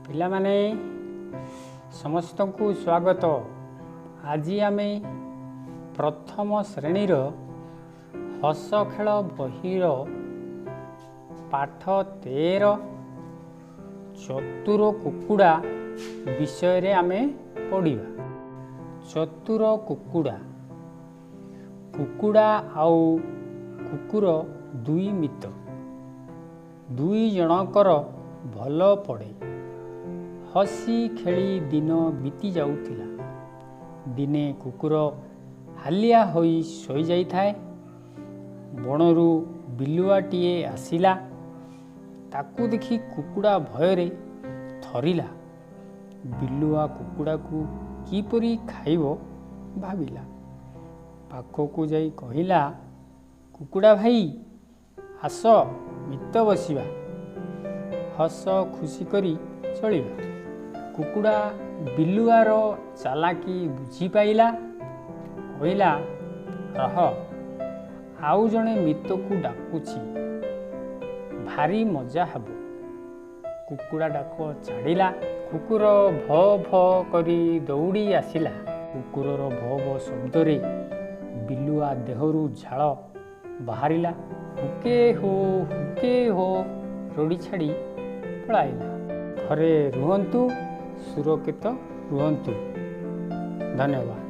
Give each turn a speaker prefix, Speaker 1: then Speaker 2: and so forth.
Speaker 1: ପିଲାମାନେ, ସମସ୍ତଙ୍କୁ ସ୍ୱାଗତ। ଆଜି ଆମେ ପ୍ରଥମ ଶ୍ରେଣୀର ହସ ଖେଳ ବହିର ପାଠ 13 ଚତୁର କୁକୁଡ଼ା ବିଷୟରେ ଆମେ ପଢ଼ିବା। ଚତୁର କୁକୁଡ଼ା। କୁକୁଡ଼ା ଆଉ କୁକୁର ଦୁଇ ମିତ। ଦୁଇ ଜଣଙ୍କର ଭଲ ପଡ଼େ। ହସି ଖେଳି ଦିନ ବିତି ଯାଉଥିଲା। ଦିନେ କୁକୁର ହାଲିଆ ହୋଇ ଶୋଇଯାଇଥାଏ। ବଣରୁ ବିଲୁଆଟିଏ ଆସିଲା। ତାକୁ ଦେଖି କୁକୁଡ଼ା ଭୟରେ ଥରିଲା। ବିଲୁଆ କୁକୁଡ଼ାକୁ କିପରି ଖାଇବ ଭାବିଲା। ପାଖକୁ ଯାଇ କହିଲା, କୁକୁଡ଼ା ଭାଇ, ଆସ ମିତ ବସିବା, ହସ ଖୁସି କରି ଚଳିବା। କୁକୁଡ଼ା ବିଲୁଆର ଚାଲାକି ବୁଝିପାଇଲା। କହିଲା, ରହ, ଆଉ ଜଣେ ମିତକୁ ଡାକୁଛି, ଭାରି ମଜା ହେବ। କୁକୁଡ଼ା ଡାକ ଛାଡ଼ିଲା। କୁକୁର ଭ ଭ କରି ଦୌଡ଼ି ଆସିଲା। କୁକୁରର ଭ ଭ ଶବ୍ଦରେ ବିଲୁଆ ଦେହରୁ ଝାଳ ବାହାରିଲା। ହୁକେ ହୋ ହୁକେ ହୋ ରଡ଼ି ଛାଡ଼ି ପଳାଇଲା। ଘରେ ରୁହନ୍ତୁ, ସୁରକ୍ଷିତ ରୁହନ୍ତୁ। ଧନ୍ୟବାଦ।